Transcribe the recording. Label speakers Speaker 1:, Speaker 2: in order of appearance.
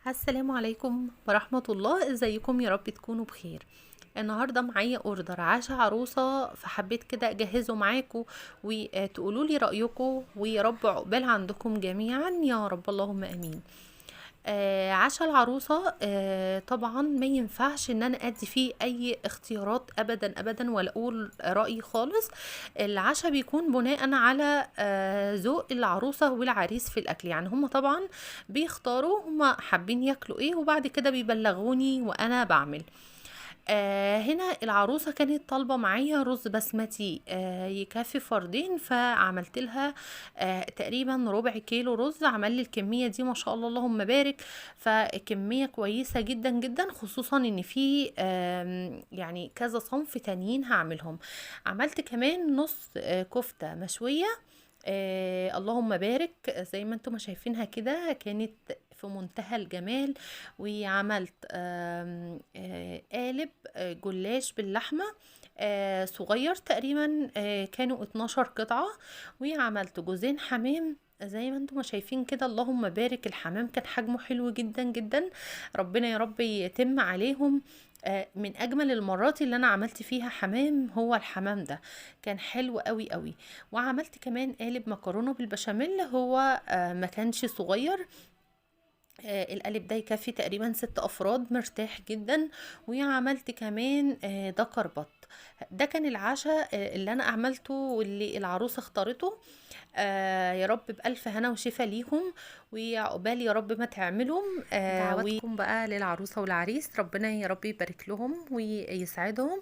Speaker 1: السلام عليكم ورحمة الله. ازيكم؟ يا رب تكونوا بخير. النهاردة معايا order عشا عروسة، فحبيت كده اجهزة معاكم وتقولوا لي رأيكم، ويا رب عقبال عندكم جميعا يا رب، اللهم امين. عشا العروسة، طبعا ما ينفعش ان انا ادي فيه اي اختيارات ابدا ابدا ولا اقول رأيي خالص. العشا بيكون بناء على ذوق العروسة والعريس في الاكل، يعني هم طبعا بيختاروا هم حابين ياكلوا ايه وبعد كده بيبلغوني وانا بعمل. هنا العروسة كانت طالبة معايا رز بسمتي يكفي فردين، فعملت لها تقريبا ربع كيلو رز. عمل لي الكمية دي ما شاء الله اللهم بارك، فكمية كويسة جدا جدا، خصوصا ان في كذا صنف تانيين هعملهم. عملت كمان نص كفتة مشوية، اللهم بارك، زي ما انتم ما شايفينها كده كانت في منتهى الجمال. وعملت قالب جلاش باللحمة، صغير تقريبا، كانوا 12 قطعة. وعملت جوزين حمام زي ما انتم ما شايفين كده اللهم بارك، الحمام كان حجمه حلو جدا جدا، ربنا يا رب يتم عليهم. من اجمل المرات اللي انا عملت فيها حمام هو الحمام ده، كان حلو قوي قوي. وعملت كمان قالب مكرونه بالبشاميل، هو ما كانش صغير، القالب ده يكفي تقريبا 6 افراد، مرتاح جدا. وعملت كمان دكر بط. ده كان العشاء اللي انا عملته واللي العروسة اختارته. يا رب بألف هنا وشفا ليهم، وعقبال يا رب ما تعملهم.
Speaker 2: دعواتكم بقى للعروسة والعريس، ربنا يا رب يبارك لهم ويسعدهم.